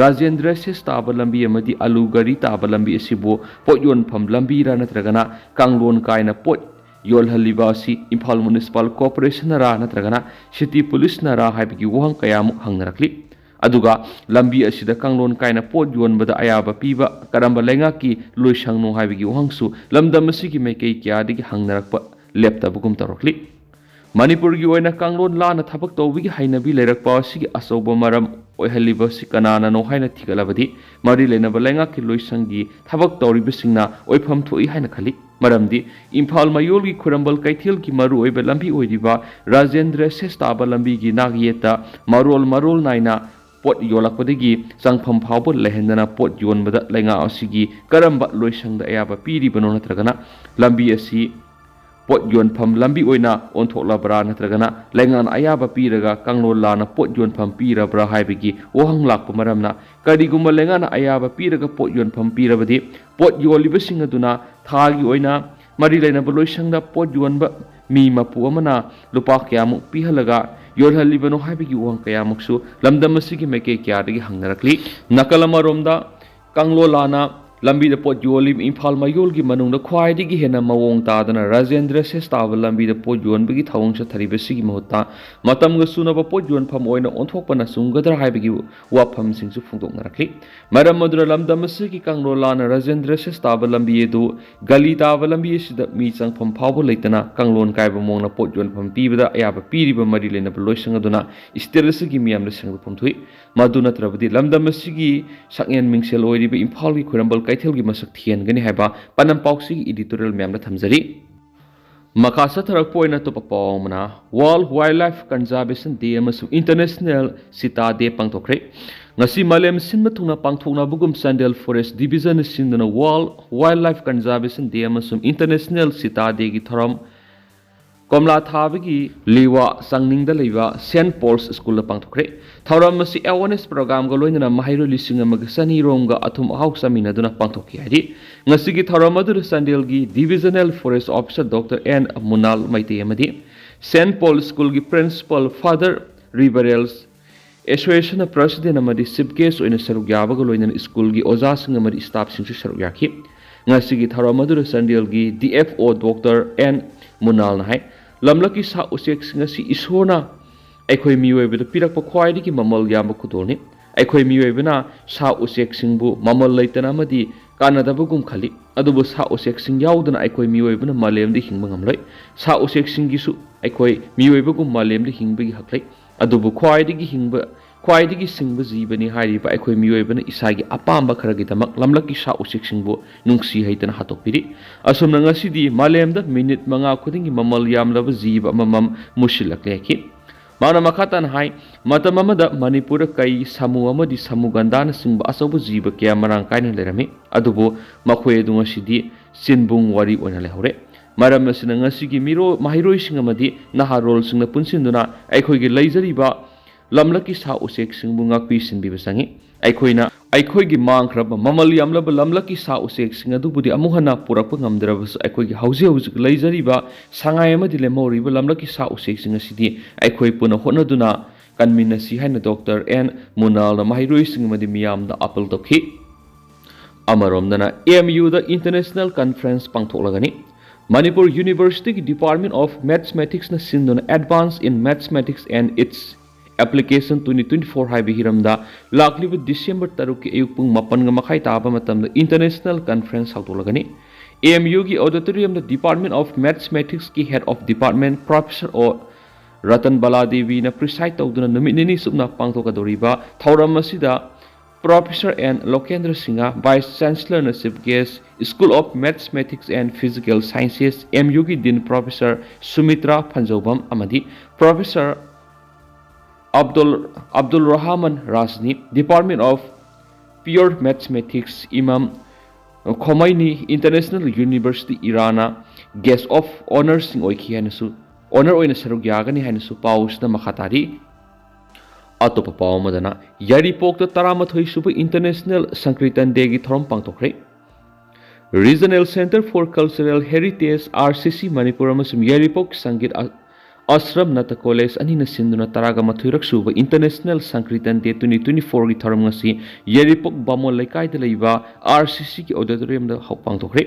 ꯔꯥꯖꯦꯟꯗ꯭ꯔ ꯁꯦꯁ ꯇꯥꯕ ꯂꯝꯕꯤ ꯑꯃꯗꯤ ꯑꯂꯨ ꯒꯥꯔꯤ ꯇꯥꯕ ꯂꯝꯕꯤ ꯑꯁꯤꯕꯨ ꯄꯣꯠ ꯌꯣꯟꯐꯝ ꯂꯝꯕꯤꯔꯥ ꯅꯠꯇ꯭ꯔꯒꯅ ꯀꯥꯡꯂꯣꯟ ꯀꯥꯏꯅ ꯄꯣꯠ ꯌꯣꯜꯍꯜꯂꯤꯕ ꯑꯁꯤ ꯏꯝꯐꯥꯜ ꯃ꯭ꯌꯨꯅꯤꯁꯤꯄꯥꯜ ꯀꯣꯔꯄꯣꯔꯦꯁꯟꯅꯔꯥ ꯅꯠꯇ꯭ꯔꯒꯅ ꯁꯤꯇꯤ ꯄꯨꯂꯤꯁꯅꯔꯥ ꯍꯥꯏꯕꯒꯤ ꯋꯥꯍꯪ ꯀꯌꯥꯃꯨꯛ ꯍꯪꯅꯔꯛꯂꯤ꯫ ꯑꯗꯨꯒ ꯂꯝꯕꯤ ꯑꯁꯤꯗ ꯀꯥꯡꯂꯣꯟ ꯀꯥꯏꯅ ꯄꯣꯠ ꯌꯣꯟꯕꯗ ꯑꯌꯥꯕ ꯄꯤꯕ ꯀꯔꯝꯕ ꯂꯩꯉꯥꯛꯀꯤ ꯂꯣꯏꯁꯪꯅꯣ ꯍꯥꯏꯕꯒꯤ ꯋꯥꯍꯪꯁꯨ ꯂꯝꯗꯝ ꯑꯁꯤꯒꯤ ꯃꯥꯏꯀꯩ ꯀꯌꯥꯗꯒꯤ ꯍꯪꯅꯔꯛꯄ ꯂꯦꯞꯇꯕꯒꯨꯝ ꯇꯧꯔꯛꯂꯤ꯫ ꯃꯅꯤꯄꯨꯔꯒꯤ ꯑꯣꯏꯅ ꯀꯥꯡꯂꯣꯟ ꯂꯥꯟꯅ ꯊꯕꯛ ꯇꯧꯕꯒꯤ ꯍꯩꯅꯕꯤ ꯂꯩꯔꯛꯄ ꯑꯁꯤꯒꯤ ꯑꯆꯧꯕ ꯃꯔꯝ ꯑꯣꯏꯍꯜꯂꯤꯕ ꯑꯁꯤ ꯀꯅꯥꯅꯅꯣ ꯍꯥꯏꯅ ꯊꯤꯒꯠꯂꯕꯗꯤ, ꯃꯔꯤ ꯂꯩꯅꯕ ꯂꯩꯉꯥꯛꯀꯤ ꯂꯣꯏꯁꯪꯒꯤ ꯊꯕꯛ ꯇꯧꯔꯤꯕꯁꯤꯡꯅ ꯑꯣꯏꯐꯝ ꯊꯣꯛꯏ ꯍꯥꯏꯅ ꯈꯜꯂꯤ꯫ ꯃꯔꯝꯗꯤ ꯏꯝꯐꯥꯜ ꯃꯌꯣꯜꯒꯤ ꯈꯨꯔꯝꯕꯜ ꯀꯩꯊꯦꯜꯒꯤ ꯃꯔꯨꯑꯣꯏꯕ ꯂꯝꯕꯤ ꯑꯣꯏꯔꯤꯕ ꯔꯥꯖꯦꯟꯗ꯭ꯔ ꯁꯦꯁ ꯇꯥꯕ ꯂꯝꯕꯤꯒꯤ ꯅꯥꯛ ꯌꯦꯠꯇ ꯃꯔꯣꯜ ꯃꯔꯣꯜ ꯅꯥꯏꯅ ꯄꯣꯠ ꯌꯣꯜꯂꯛꯄꯗꯒꯤ ꯆꯪꯐꯝ ꯐꯥꯎꯕ ꯂꯩꯍꯟꯗꯅ ꯄꯣꯠ ꯌꯣꯟꯕꯗ ꯂꯩꯉꯥꯛ ꯑꯁꯤꯒꯤ ꯀꯔꯝꯕ ꯂꯣꯏꯁꯪꯗ ꯑꯌꯥꯕ ꯄꯤꯔꯤꯕꯅꯣ ꯅꯠꯇ꯭ꯔꯒꯅ ꯂꯝꯕꯤ ꯑꯁꯤ ꯄꯣꯠ ꯌꯣꯟꯐꯝ ꯂꯝꯕꯤ ꯑꯣꯏꯅ ꯑꯣꯟꯊꯣꯛꯂꯕ꯭ꯔꯥ ꯅꯠꯇ꯭ꯔꯒꯅ ꯂꯩꯉꯥꯛꯅ ꯑꯌꯥꯕ ꯄꯤꯔꯒ ꯀꯥꯡꯂꯣꯟ ꯂꯥꯟꯅ ꯄꯣꯠ ꯌꯣꯟꯐꯝ ꯄꯤꯔꯕ꯭ꯔꯥ ꯍꯥꯏꯕꯒꯤ ꯋꯥꯍꯪ ꯂꯥꯛꯄ ꯃꯔꯝꯅ, ꯀꯔꯤꯒꯨꯝꯕ ꯂꯩꯉꯥꯛꯅ ꯑꯌꯥꯕ ꯄꯤꯔꯒ ꯄꯣꯠ ꯌꯣꯟꯐꯝ ꯄꯤꯔꯕꯗꯤ ꯄꯣꯠ ꯌꯣꯜꯂꯤꯕꯁꯤꯡ ꯑꯗꯨꯅ ꯊꯥꯒꯤ ꯑꯣꯏꯅ ꯃꯔꯤ ꯂꯩꯅꯕ ꯂꯣꯏꯁꯪꯗ ꯄꯣꯠ ꯌꯣꯟꯕ ꯃꯤ ꯃꯄꯨ ꯑꯃꯅ ꯂꯨꯄꯥ ꯀꯌꯥꯃꯨꯛ ꯄꯤꯍꯜꯂꯒ ꯌꯣꯜꯍꯜꯂꯤꯕꯅꯣ ꯍꯥꯏꯕꯒꯤ ꯋꯥꯍꯪ ꯀꯌꯥꯃꯨꯛꯁꯨ ꯂꯝꯗꯝ ꯑꯁꯤꯒꯤ ꯃꯥꯏꯀꯩ ꯀꯌꯥꯗꯒꯤ ꯍꯪꯅꯔꯛꯂꯤ꯫ ꯅꯥꯀꯜ ꯑꯃꯔꯣꯝꯗ ꯀꯥꯡꯂꯣꯟ ꯂꯥꯟꯅ ꯂꯝꯕꯤꯗ ꯄꯣꯠ ꯌꯣꯜꯂꯤꯕ ꯏꯝꯐꯥꯜ ꯃꯌꯣꯜꯒꯤ ꯃꯅꯨꯡꯗ ꯈ꯭ꯋꯥꯏꯗꯒꯤ ꯍꯦꯟꯅ ꯃꯑꯣꯡ ꯇꯥꯗꯅ ꯔꯥꯖꯦꯟꯗ꯭ꯔ ꯁꯦꯁꯇꯥꯕ ꯂꯝꯕꯤꯗ ꯄꯣꯠ ꯌꯣꯟꯕꯒꯤ ꯊꯧꯑꯣꯡ ꯆꯠꯊꯔꯤꯕꯁꯤꯒꯤ ꯃꯍꯨꯠꯇ ꯃꯇꯝꯒ ꯆꯨꯅꯕ ꯄꯣꯠ ꯌꯣꯟꯐꯝ ꯑꯣꯏꯅ ꯑꯣꯟꯊꯣꯛꯄꯅ ꯆꯨꯝꯒꯗ꯭ꯔꯥ ꯍꯥꯏꯕꯒꯤ ꯋꯥꯐꯝꯁꯤꯡꯁꯨ ꯐꯣꯡꯗꯣꯛꯅꯔꯛꯂꯤ꯫ ꯃꯔꯝ ꯑꯗꯨꯅ ꯂꯝꯗꯝ ꯑꯁꯤꯒꯤ ꯀꯥꯡꯂꯣꯟ ꯂꯥꯟꯅ ꯔꯥꯖꯦꯟꯗ꯭ꯔ ꯁꯦꯁꯇꯥꯕ ꯂꯝꯕꯤ ꯑꯗꯨ ꯒꯂꯤ ꯇꯥꯕ ꯂꯝꯕꯤ ꯑꯁꯤꯗ ꯃꯤ ꯆꯪꯐꯝ ꯐꯥꯎꯕ ꯂꯩꯇꯅ ꯀꯥꯡꯂꯣꯟ ꯀꯥꯏꯕ ꯃꯑꯣꯡꯅ ꯄꯣꯠ ꯌꯣꯟꯐꯝ ꯄꯤꯕꯗ ꯑꯌꯥꯕ ꯄꯤꯔꯤꯕ ꯃꯔꯤ ꯂꯩꯅꯕ ꯂꯣꯏꯁꯪ ꯑꯗꯨꯅ ꯏꯁꯇꯦꯠ ꯑꯁꯤꯒꯤ ꯃꯤꯌꯥꯝꯗ ꯁꯦꯡꯗꯣꯛꯐꯝ ꯊꯣꯛꯏ꯫ ꯃꯗꯨ ꯅꯠꯇ꯭ꯔꯕꯗꯤ ꯂꯝꯗꯝ ꯑꯁꯤꯒꯤ ꯁꯛꯍꯦꯟ ꯃꯤꯡꯁꯦꯜ ꯑꯣꯏꯔꯤꯕ ꯏꯝꯐꯥꯜꯒꯤ ꯈ꯭ꯋꯥꯏꯔꯝꯕꯟ ꯀꯩꯊꯦꯜꯒꯤ ꯃꯁꯛ ꯊꯤꯍꯟꯒꯅꯤ ꯍꯥꯏꯕ ꯄꯥꯟꯗꯝ ꯄꯥꯎꯆꯦꯒꯤ editorial ꯃꯌꯥꯝꯗ ꯊꯝꯖꯔꯤ꯫ ꯃꯈꯥ ꯆꯠꯊꯔꯛꯄ ꯑꯣꯏꯅ ꯑꯇꯣꯞꯄ ꯄꯥꯎ ꯑꯃꯅ, World Wildlife Conservation Day ꯑꯃꯁꯨꯡ International Cheetah Day ꯄꯥꯡꯊꯣꯛꯈ꯭ꯔꯦ꯫ ꯉꯁꯤ ꯃꯥꯂꯦꯝ ꯁꯤꯟꯕ ꯊꯨꯡꯅ ꯄꯥꯡꯊꯣꯛꯅꯕꯒꯨꯝ ꯆꯥꯟꯗꯦꯜ Forest Division ꯅ ꯁꯤꯟꯗꯨꯅ World Wildlife Conservation Day ꯑꯃꯁꯨꯡ International Cheetah Day ꯒꯤ ꯊꯧꯔꯝ ꯀꯣꯝꯂꯥ ꯊꯥꯕꯒꯤ ꯂꯤꯋꯥ ꯆꯥꯡꯅꯤꯡꯗ ꯂꯩꯕ Saint Paul's School ꯗ ꯄꯥꯡꯊꯣꯛꯈ꯭ꯔꯦ꯫ ꯊꯧꯔꯝ ꯑꯁꯤ awareness program ꯒ ꯂꯣꯏꯅꯅ ꯃꯍꯩꯔꯣꯏ ꯂꯤꯁꯤꯡ ꯑꯃꯒ ꯆꯅꯤ ꯔꯣꯝꯒ ꯑꯊꯨꯝ ꯑꯍꯥꯎ ꯆꯥꯃꯤꯟꯅꯗꯨꯅ ꯄꯥꯡꯊꯣꯛꯈꯤ ꯍꯥꯏꯔꯤ꯫ ꯉꯁꯤꯒꯤ ꯊꯧꯔꯝ ꯑꯗꯨꯗ ꯆꯥꯟꯗꯦꯜꯒꯤ Divisional Forest Officer Doctor N ꯃꯨꯅꯥꯜ Meitei ꯑꯃꯗꯤ Saint Paul's School ꯒꯤ Principal Father Reverend Association ꯅ President ꯑꯃꯗꯤ Chief Guest ꯑꯣꯏꯅ ꯁꯔꯨꯛ ꯌꯥꯕꯒ ꯂꯣꯏꯅꯅ school ꯒꯤ ꯑꯣꯖꯥꯁꯤꯡ ꯑꯃꯗꯤ staff ꯁꯤꯡꯁꯨ ꯁꯔꯨꯛ ꯌꯥꯈꯤ꯫ ꯉꯁꯤꯒꯤ ꯊꯧꯔꯝ ꯑꯗꯨꯗ ꯆꯥꯟꯗꯦꯜꯒꯤ D F O Doctor N ꯃꯨꯅꯥꯜꯅ ꯍꯥꯏ, ꯂꯝꯂꯛꯀꯤ ꯁꯥ ꯎꯆꯦꯛꯁꯤꯡ ꯑꯁꯤ ꯏꯁꯣꯔꯅ ꯑꯩꯈꯣꯏ ꯃꯤꯑꯣꯏꯕꯗ ꯄꯤꯔꯛꯄ ꯈ꯭ꯋꯥꯏꯗꯒꯤ ꯃꯃꯜ ꯌꯥꯝꯕ ꯈꯨꯗꯣꯜꯅꯤ꯫ ꯑꯩꯈꯣꯏ ꯃꯤꯑꯣꯏꯕꯅ ꯁꯥ ꯎꯆꯦꯛꯁꯤꯡꯕꯨ ꯃꯃꯜ ꯂꯩꯇꯅ ꯑꯃꯗꯤ ꯀꯥꯟꯅꯗꯕꯒꯨꯝ ꯈꯜꯂꯤ, ꯑꯗꯨꯕꯨ ꯁꯥ ꯎꯆꯦꯛꯁꯤꯡ ꯌꯥꯎꯗꯅ ꯑꯩꯈꯣꯏ ꯃꯤꯑꯣꯏꯕꯅ ꯃꯥꯂꯦꯝꯗ ꯍꯤꯡꯕ ꯉꯝꯂꯣꯏ꯫ ꯁꯥ ꯎꯆꯦꯛꯁꯤꯡꯒꯤꯁꯨ ꯑꯩꯈꯣꯏ ꯃꯤꯑꯣꯏꯕꯒꯨꯝ ꯃꯥꯂꯦꯝꯗ ꯍꯤꯡꯕꯒꯤ ꯍꯛ ꯂꯩ꯫ ꯑꯗꯨꯕꯨ ꯈ꯭ꯋꯥꯏꯗꯒꯤ ꯍꯤꯡꯕ, ꯈ꯭ꯋꯥꯏꯗꯒꯤ ꯁꯤꯡꯕ ꯖꯤꯕꯅꯤ ꯍꯥꯏꯔꯤꯕ ꯑꯩꯈꯣꯏ ꯃꯤꯑꯣꯏꯕꯅ ꯏꯁꯥꯒꯤ ꯑꯄꯥꯝꯕ ꯈꯔꯒꯤꯗꯃꯛ ꯂꯝꯂꯛꯀꯤ ꯁꯥ ꯎꯆꯦꯛꯁꯤꯡꯕꯨ ꯅꯨꯡꯁꯤ ꯍꯩꯇꯅ ꯍꯥꯠꯇꯣꯛꯄꯤꯔꯤ꯫ ꯑꯁꯨꯝꯅ ꯉꯁꯤꯗꯤ ꯃꯥꯂꯦꯝꯗ minute ꯃꯉꯥ ꯈꯨꯗꯤꯡꯒꯤ ꯃꯃꯜ ꯌꯥꯝꯂꯕ ꯖꯤꯕ ꯑꯃꯃꯝ ꯃꯨꯠꯁꯤꯜꯂꯛꯂꯦ ꯍꯥꯏꯈꯤ꯫ ꯃꯥꯅ ꯃꯈꯥ ꯇꯥꯅ ꯍꯥꯏ, ꯃꯇꯝ ꯑꯃꯗ ꯃꯅꯤꯄꯨꯔꯗ ꯀꯩ, ꯁꯥꯃꯨ ꯑꯃꯗꯤ ꯁꯥꯃꯨꯒꯟꯗꯥꯅꯆꯤꯡꯕ ꯑꯆꯧꯕ ꯖꯤꯕ ꯀꯌꯥ ꯃꯔꯥꯡ ꯀꯥꯏꯅ ꯂꯩꯔꯝꯃꯤ꯫ ꯑꯗꯨꯕꯨ ꯃꯈꯣꯏ ꯑꯗꯨ ꯉꯁꯤꯗꯤ ꯆꯤꯟꯕꯨꯡ ꯋꯥꯔꯤ ꯑꯣꯏꯅ ꯂꯩꯍꯧꯔꯦ꯫ ꯃꯔꯝ ꯑꯁꯤꯅ ꯉꯁꯤꯒꯤ ꯃꯤꯔꯣ-, ꯃꯍꯩꯔꯣꯏꯁꯤꯡ ꯑꯃꯗꯤ ꯅꯍꯥꯔꯣꯜꯁꯤꯡꯅ ꯄꯨꯟꯁꯤꯟꯗꯨꯅ ꯑꯩꯈꯣꯏꯒꯤ ꯂꯩꯖꯔꯤꯕ ꯂꯝꯂꯛꯀꯤ ꯁꯥ ꯎꯆꯦꯛꯁꯤꯡꯕꯨ ꯉꯥꯛꯄꯤ ꯁꯤꯟꯕꯤꯕ ꯆꯪꯏ꯫ ꯑꯩꯈꯣꯏꯅ ꯑꯩꯈꯣꯏꯒꯤ ꯃꯥꯡꯈ꯭ꯔꯕ ꯃꯃꯜ ꯌꯥꯝꯂꯕ ꯂꯝꯂꯛꯀꯤ ꯁꯥ ꯎꯆꯦꯛꯁꯤꯡ ꯑꯗꯨꯕꯨꯗꯤ ꯑꯃꯨꯛ ꯍꯟꯅ ꯄꯨꯔꯛꯄ ꯉꯝꯗ꯭ꯔꯕꯁꯨ, ꯑꯩꯈꯣꯏꯒꯤ ꯍꯧꯖꯤꯛ ꯍꯧꯖꯤꯛ ꯂꯩꯖꯔꯤꯕ ꯁꯉꯥꯏ ꯑꯃꯗꯤ ꯂꯦꯝꯍꯧꯔꯤꯕ ꯂꯝꯂꯛꯀꯤ ꯁꯥ ꯎꯆꯦꯛꯁꯤꯡ ꯑꯁꯤꯗꯤ ꯑꯩꯈꯣꯏ ꯄꯨꯟꯅ ꯍꯣꯠꯅꯗꯨꯅ ꯀꯟꯃꯤꯟꯅꯁꯤ ꯍꯥꯏꯅ Doctor N ꯃꯨꯅꯥꯜꯅ ꯃꯍꯩꯔꯣꯏꯁꯤꯡ ꯑꯃꯗꯤ ꯃꯤꯌꯥꯝꯗ ꯑꯥꯄꯤꯜ ꯇꯧꯈꯤ꯫ ꯑꯃꯔꯣꯝꯗꯅ, ꯑꯦꯝ ꯌꯨꯗ International Conference ꯄꯥꯡꯊꯣꯛꯂꯒꯅꯤ꯫ ꯃꯅꯤꯄꯨꯔ ꯌꯨꯅꯤꯚꯔꯁꯤꯇꯤꯒꯤ Department of Mathematicsꯅ ꯁꯤꯟꯗꯨꯅ Advance in Mathematics and Its Application twenty twenty-four ꯍꯥꯏꯕ ꯍꯤꯔꯝꯗ ꯂꯥꯛꯂꯤꯕ ꯗꯤꯁꯦꯝꯕꯔ ꯇꯔꯨꯛꯀꯤ ꯑꯌꯨꯛ ꯄꯨꯡ ꯃꯥꯄꯟꯒ ꯃꯈꯥꯏ ꯇꯥꯕ ꯃꯇꯝꯗ International Conference ꯍꯧꯗꯣꯛꯂꯒꯅꯤ꯫ ꯑꯦꯝ ꯌꯨꯒꯤ auditoriumꯗ Department of Mathematicsꯀꯤ Head of Department Professor ꯑꯣ ꯔꯇꯟ ꯕꯂꯥ ꯗꯦꯕꯤꯅ preside ꯇꯧꯗꯨꯅ ꯅꯨꯃꯤꯠ ꯅꯤꯅꯤ ꯆꯨꯞꯅ ꯄꯥꯡꯊꯣꯛꯀꯗꯧꯔꯤꯕ ꯊꯧꯔꯝ ꯑꯁꯤꯗ Professor N Lokendro Singh, Vice Chancellorꯅ chief guest, School of Mathematics and Physical Sciences, M ꯌꯨꯒꯤ Dean Professor ꯁꯨꯃꯤꯇ꯭ꯔꯥ ꯐꯟꯖꯧꯕꯝ ꯑꯃꯗꯤ Professor Abdul, Abdul Rahman ꯔꯥꯖꯅꯤ, Department of Pure Mathematics, ꯏꯃꯥꯝ ꯈꯣꯃꯩꯅꯤ International University ꯏꯔꯥꯟꯅ Guest of Honourꯁꯤꯡ ꯑꯣꯏꯈꯤ ꯍꯥꯏꯅꯁꯨ, honour ꯑꯣꯏꯅ ꯁꯔꯨꯛ ꯌꯥꯒꯅꯤ ꯍꯥꯏꯅꯁꯨ ꯄꯥꯎꯁꯤꯗ ꯃꯈꯥ ꯇꯥꯔꯤ꯫ ꯑꯇꯣꯞꯄ ꯄꯥꯎ ꯑꯃꯗꯅ, ꯌꯥꯏꯔꯤꯄꯣꯛꯇ ꯇꯔꯥꯃꯥꯊꯣꯏ ꯁꯨꯕ International Sankirtan Dayꯒꯤ ꯊꯧꯔꯝ ꯄꯥꯡꯊꯣꯛꯈ꯭ꯔꯦ꯫ Regional Centre for Cultural Heritage, R C ꯁꯤ ꯃꯅꯤꯄꯨꯔ ꯑꯃꯁꯨꯡ ꯌꯥꯏꯔꯤꯄꯣꯛ ꯁꯪꯒꯤꯠ ꯑ-, ꯑꯥꯁ꯭ꯔꯝ ꯅꯠꯇ ꯀꯣꯂꯦꯖ ꯑꯅꯤꯅ ꯁꯤꯟꯗꯨꯅ ꯇꯔꯥꯒ ꯃꯥꯊꯣꯏꯔꯛ ꯁꯨꯕ International Sankirtan Day twenty twenty-fourꯒꯤ ꯊꯧꯔꯝ ꯉꯁꯤ ꯌꯥꯏꯔꯤꯄꯣꯛ ꯕꯥꯃꯣꯟ ꯂꯩꯀꯥꯏꯗ ꯂꯩꯕ ꯑꯥꯔ ꯁꯤ ꯁꯤꯒꯤ auditoriumꯗ ꯍꯧ-, ꯄꯥꯡꯊꯣꯛꯈ꯭ꯔꯦ꯫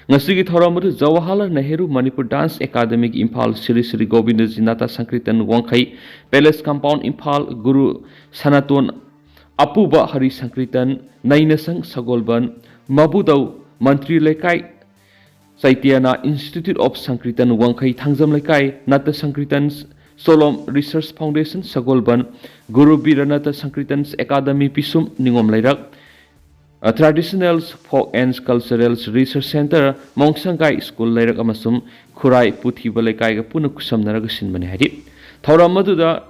ꯉꯁꯤꯒꯤ ꯊꯧꯔꯝ ꯑꯗꯨ ꯖꯋꯥꯍꯔꯂꯥꯜ ꯅꯦꯍꯔꯨ ꯃꯅꯤꯄꯨꯔ Dance Academyꯒꯤ ꯏꯝꯐꯥꯜ ꯁ꯭ꯔꯤ ꯁ꯭ꯔꯤ ꯒꯣꯕꯤꯟꯗꯖꯤ ꯅꯥꯇ ꯁꯪꯀ꯭ꯔꯤꯇꯟ ꯋꯥꯡꯈꯩ Palace Compound ꯏꯝꯐꯥꯜ ꯒꯨꯔꯨ ꯁꯅꯥꯇꯣꯟ ꯑꯄꯨꯕ ꯍꯔꯤ ꯁꯪꯀ꯭ꯔꯤꯇꯟ, ꯅꯩꯅꯁꯪ ꯁꯒꯣꯜꯕꯟ, ꯃꯕꯨꯗꯧ ꯃꯟꯇ꯭ꯔꯤ ꯂꯩꯀꯥꯏ, ꯆꯩꯇ꯭ꯌꯅꯥ Institute of Sankirtan ꯋꯥꯡꯈꯩ ꯊꯥꯡꯖꯝ ꯂꯩꯀꯥꯏ, ꯅꯠꯇ ꯁꯪꯀ꯭ꯔꯤꯇꯟ ꯁꯣꯂꯣꯝ Research Foundation Sagolband, Guru Birnath Sankirtan academy Pishum ꯅꯤꯉꯣꯝ ꯂꯩꯔꯛ, ꯑ, Traditional Folk and Cultural Research Centre ꯃꯣꯡꯁꯪꯒꯥꯏ ꯁ꯭ꯀꯨꯜ ꯂꯩꯔꯛ ꯑꯃꯁꯨꯡ ꯈꯨꯔꯥꯏ ꯄꯨꯊꯤꯕ ꯂꯩꯀꯥꯏꯒ ꯄꯨꯟꯅ ꯈꯨꯠꯁꯝꯅꯔꯒ ꯁꯤꯟꯕꯅꯤ ꯍꯥꯏꯔꯤ꯫ ꯊꯧꯔꯝ ꯑꯗꯨꯗ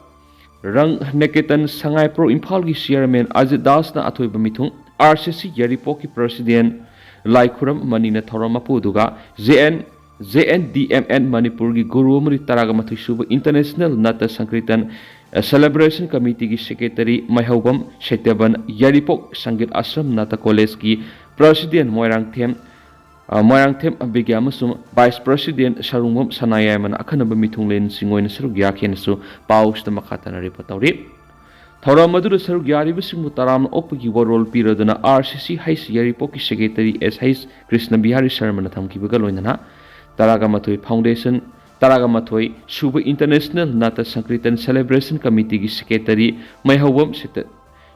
ꯔꯪ ꯅꯦꯀꯦꯇꯟ ꯁꯉꯥꯏꯄ꯭ꯔꯧ ꯏꯝꯐꯥꯜꯒꯤ chairman ꯑꯖꯤꯠ ꯗꯥꯁꯅ ꯑꯊꯣꯏꯕ ꯃꯤꯊꯨꯡ, ꯑꯥꯔ ꯁꯤ ꯁꯤ ꯌꯥꯏꯔꯤꯄꯣꯛꯀꯤ president ꯂꯥꯏꯈꯨꯔꯝ ꯃꯅꯤꯅ ꯊꯧꯔꯝ ꯃꯄꯨ ꯑꯗꯨꯒ J N, J N D M N ꯃꯅꯤꯄꯨꯔꯒꯤ ꯒꯨꯔꯨ ꯑꯃꯗꯤ ꯇꯔꯥꯒ ꯃꯥꯊꯣꯏ ꯁꯨꯕ International ꯅꯠꯇ ꯁꯪꯀ꯭ꯔꯤꯇꯟ, ꯑ, Celebration Committeeꯒꯤ secretary ꯃꯥꯏꯍꯧꯕꯝ ꯁꯩꯇꯕꯟ, ꯌꯥꯏꯔꯤꯄꯣꯛ ꯁꯪꯒꯤꯠ ꯑꯥꯁ꯭ꯔꯝ ꯅꯠꯇ ꯀꯣꯂꯦꯖꯀꯤ president ꯃꯣꯏꯔꯥꯡꯊꯦꯝ ꯑ, ꯃꯣꯏꯔꯥꯡꯊꯦꯝ ꯕꯤꯒ꯭ꯌꯥ ꯑꯃꯁꯨꯡ vice president ꯁꯔꯨꯡꯕꯝ ꯁꯅꯥꯌꯥꯏꯃꯅ ꯑꯈꯟꯅꯕ ꯃꯤꯊꯨꯡꯂꯦꯟꯁꯤꯡ ꯑꯣꯏꯅ ꯁꯔꯨꯛ ꯌꯥꯈꯤ ꯍꯥꯏꯅꯁꯨ ꯄꯥꯎꯁꯤꯗ ꯃꯈꯥ ꯇꯥꯅ report ꯇꯧꯔꯤ꯫ ꯊꯧꯔꯝ ꯑꯗꯨꯗ ꯁꯔꯨꯛ ꯌꯥꯔꯤꯕꯁꯤꯡꯕꯨ ꯇꯔꯥꯝꯅ ꯑꯣꯛꯄꯒꯤ ꯋꯥꯔꯣꯜ ꯄꯤꯔꯗꯨꯅ ꯑꯥꯔ ꯁꯤ ꯁꯤ ꯍꯩꯁ ꯌꯥꯏꯔꯤꯄꯣꯛꯀꯤ ꯁꯦꯀ꯭ꯔꯦꯇꯔꯤ ꯑꯦꯁ ꯍꯩꯁ ꯀ꯭ꯔꯤꯁꯅ ꯕꯤꯍꯥꯔꯤ ꯁꯔꯃꯅ ꯊꯝꯈꯤꯕꯒ ꯂꯣꯏꯅꯅ ꯇꯔꯥꯒ ꯃꯥꯊꯣꯏ ꯐꯥꯎꯟꯗꯦꯁꯟ, ꯇꯔꯥꯒ ꯃꯥꯊꯣꯏ ꯁꯨꯕ ꯏꯟꯇꯔꯅꯦꯁꯅꯦꯜ ꯅꯥꯇ ꯁꯪꯀ꯭ꯔꯤꯇꯟ ꯁꯦꯂꯦꯕ꯭ꯔꯦꯁꯟ ꯀꯃꯤꯇꯤꯒꯤ ꯁꯦꯀ꯭ꯔꯦꯇꯔꯤ ꯃꯩꯍꯧꯕꯝ ꯁꯤꯇ-,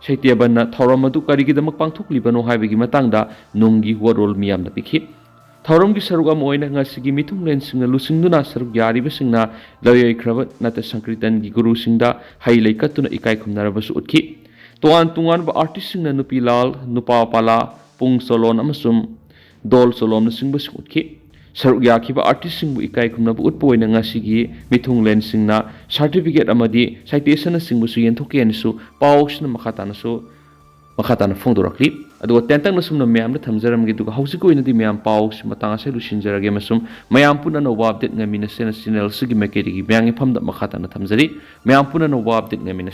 ꯁꯩꯇ꯭ꯌꯥꯕꯟꯅ ꯊꯧꯔꯝ ꯑꯗꯨ ꯀꯔꯤꯒꯤꯗꯃꯛ ꯄꯥꯡꯊꯣꯛꯂꯤꯕꯅꯣ ꯍꯥꯏꯕꯒꯤ ꯃꯇꯥꯡꯗ ꯅꯨꯡꯒꯤ ꯋꯥꯔꯣꯜ ꯃꯤꯌꯥꯝꯗ ꯄꯤꯈꯤ꯫ ꯊꯧꯔꯝꯒꯤ ꯁꯔꯨꯛ ꯑꯃ ꯑꯣꯏꯅ ꯉꯁꯤꯒꯤ ꯃꯤꯊꯨꯡꯂꯦꯟꯁꯤꯡꯅ ꯂꯨꯆꯤꯡꯗꯨꯅ ꯁꯔꯨꯛ ꯌꯥꯔꯤꯕꯁꯤꯡꯅ ꯂꯩꯔꯣꯏꯈ꯭ꯔꯕ ꯅꯥꯇ ꯁꯪꯀ꯭ꯔꯤꯇꯟꯒꯤ ꯒꯨꯔꯨꯁꯤꯡꯗ ꯍꯩ ꯂꯩ ꯀꯠꯇꯨꯅ ꯏꯀꯥꯏ ꯈꯨꯝꯅꯔꯕꯁꯨ ꯎꯠꯈꯤ꯫ ꯇꯣꯉꯥꯟ ꯇꯣꯉꯥꯟꯕ ꯑꯥꯔꯇꯤꯁꯁꯤꯡꯅ ꯅꯨꯄꯤ ꯂꯥꯜ, ꯅꯨꯄꯥ ꯄꯥꯂꯥ, ꯄꯨꯡ ꯆꯣꯂꯣꯝ ꯑꯃꯁꯨꯡ ꯗꯣꯜ ꯆꯣꯂꯣꯝꯅꯆꯤꯡꯕꯁꯤꯡ ꯎꯠꯈꯤ꯫ ꯁꯔꯨꯛ ꯌꯥꯈꯤꯕ ꯑꯥꯔꯇꯤꯁꯁꯤꯡꯕꯨ ꯏꯀꯥꯏ ꯈꯨꯝꯅꯕ ꯎꯠꯄ ꯑꯣꯏꯅ ꯉꯁꯤꯒꯤ ꯃꯤꯊꯨꯡꯂꯦꯟꯁꯤꯡꯅ ꯁꯥꯔꯇꯤꯐꯤꯀꯦꯠ ꯑꯃꯗꯤ ꯁꯥꯏꯇꯦꯁꯟꯅꯆꯤꯡꯕꯁꯨ ꯌꯦꯟꯊꯣꯛꯀꯦ ꯍꯥꯏꯅꯁꯨ ꯄꯥꯎꯁꯤꯅ ꯃꯈꯥ ꯇꯥꯅꯁꯨ ꯃꯈꯥ ꯇꯥꯅ ꯐꯣꯡꯗꯣꯔꯛꯂꯤ꯫ ꯑꯗꯨꯒ ꯇꯦꯟꯇꯛꯅ ꯁꯨꯝꯅ ꯃꯌꯥꯝꯗ ꯊꯝꯖꯔꯝꯒꯦ, ꯑꯗꯨꯒ ꯍꯧꯖꯤꯛꯀꯤ ꯑꯣꯏꯅꯗꯤ ꯃꯌꯥꯝ ꯄꯥꯎꯁꯤ ꯃꯇꯥꯡ ꯑꯁꯤꯗ ꯂꯣꯏꯁꯤꯟꯖꯔꯒꯦ ꯑꯃꯁꯨꯡ ꯃꯌꯥꯝ ꯄꯨꯟꯅ ꯑꯅꯧꯕ ꯑꯞꯗꯦꯠ ꯉꯥꯏꯃꯤꯟꯅꯁꯦꯅ ꯆꯦꯅꯦꯜ ꯑꯁꯤꯒꯤ ꯃꯥꯏꯀꯩꯗꯒꯤ ꯃꯌꯥꯝꯒꯤ ꯐꯝꯗ ꯃꯈꯥ ꯇꯥꯅ ꯊꯝꯖꯔꯤ꯫ ꯃꯌꯥꯝ ꯄꯨꯟꯅ ꯑꯅꯧꯕ ꯑꯞꯗꯦꯠ ꯉꯥꯏꯃꯤꯟꯅꯁꯤ꯫